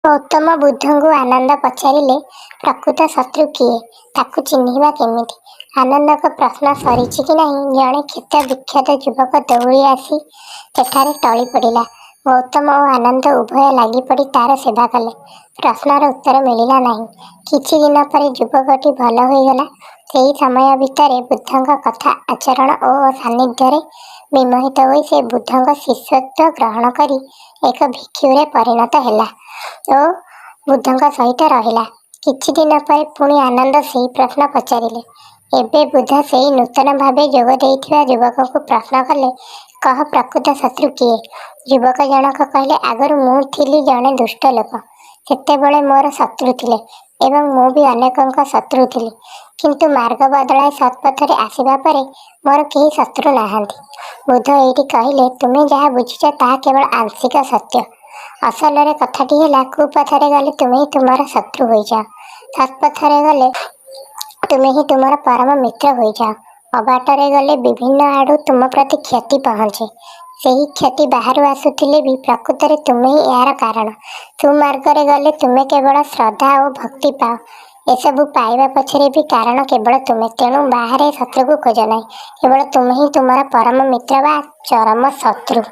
ଗୌତମ ବୁଦ୍ଧଙ୍କୁ ଆନନ୍ଦ ପଚାରିଲେ, ପ୍ରକୃତ ଶତ୍ରୁ କିଏ? ତାକୁ ଚିହ୍ନିବା କେମିତି? ଆନନ୍ଦଙ୍କ ପ୍ରଶ୍ନ ସରିଛି କି ନାହିଁ, ଜଣେ କ୍ଷତ ବିକ୍ଷତ ଯୁବକ ଦଉଡ଼ି ଆସି ସେଠାରେ ଟଳି ପଡ଼ିଲା। ଗୌତମ ଓ ଆନନ୍ଦ ଉଭୟ ଲାଗିପଡ଼ି ତାର ସେବା କଲେ। ପ୍ରଶ୍ନର ଉତ୍ତର ମିଳିଲା ନାହିଁ। କିଛିଦିନ ପରେ ଯୁବକଟି ଭଲ ହୋଇଗଲା। ସେହି ସମୟ ଭିତରେ ବୁଦ୍ଧଙ୍କ କଥା, ଆଚରଣ ଓ ସାନ୍ନିଧ୍ୟରେ ବିମୋହିତ ହୋଇ ସେ ବୁଦ୍ଧଙ୍କ ଶିଷ୍ୟତ୍ୱ ଗ୍ରହଣ କରି ଏକ ଭିକ୍ଷୁରେ ପରିଣତ ହେଲା ଓ ବୁଦ୍ଧଙ୍କ ସହିତ ରହିଲା। କିଛିଦିନ ପରେ ପୁଣି ଆନନ୍ଦ ସେହି ପ୍ରଶ୍ନ ପଚାରିଲେ। ଏବେ ବୁଦ୍ଧ ସେହି ନୂତନ ଭାବେ ଯୋଗ ଦେଇଥିବା ଯୁବକକୁ ପ୍ରଶ୍ନ କଲେ, କହ, ପ୍ରକୃତ ଶତ୍ରୁ କିଏ? ଯୁବକ ଜଣକ କହିଲେ, ଆଗରୁ ମୁଁ ଥିଲି ଜଣେ ଦୁଷ୍ଟ ଲୋକ। ସେତେବେଳେ ମୋର ଶତ୍ରୁ ଥିଲେ ଏବଂ ମୁଁ ବି ଅନେକଙ୍କ ଶତ୍ରୁ ଥିଲି। କିନ୍ତୁ ମାର୍ଗ ବଦଳାଇ ସତ୍ପଥରେ ଆସିବା ପରେ ମୋର କେହି ଶତ୍ରୁ ନାହାନ୍ତି। ବୁଦ୍ଧ ଏଇଠି କହିଲେ, ତୁମେ ଯାହା ବୁଝିଛ ତାହା କେବଳ ଆଂଶିକ ସତ୍ୟ। ଅସଲରେ କଥାଟି ହେଲା, କୁପଥରେ ଗଲେ ତୁମେ ହିଁ ତୁମର ଶତ୍ରୁ ହୋଇଯାଅ, ସତ୍ପଥରେ ଗଲେ ତୁମେ ହିଁ ତୁମର ପରମ ମିତ୍ର ହୋଇଯାଅ। ଅବାଟରେ ଗଲେ ବିଭିନ୍ନ ଆଡ଼ୁ ତୁମ ପ୍ରତି କ୍ଷତି ପହଞ୍ଚେ। ସେହି କ୍ଷତି ବାହାରୁ ଆସୁଥିଲେ ବି ପ୍ରକୃତରେ ତୁମେ ହିଁ ଏହାର କାରଣ। ସୁମାର୍ଗରେ ଗଲେ ତୁମେ କେବଳ ଶ୍ରଦ୍ଧା ଓ ଭକ୍ତି ପାଅ। ଏସବୁ ପାଇବା ପଛରେ ବି କାରଣ କେବଳ ତୁମେ। ତେଣୁ ବାହାରେ ଶତ୍ରୁକୁ ଖୋଜ ନାହିଁ। କେବଳ ତୁମେ ହିଁ ତୁମର ପରମ ମିତ୍ର ବା ଚରମ ଶତ୍ରୁ।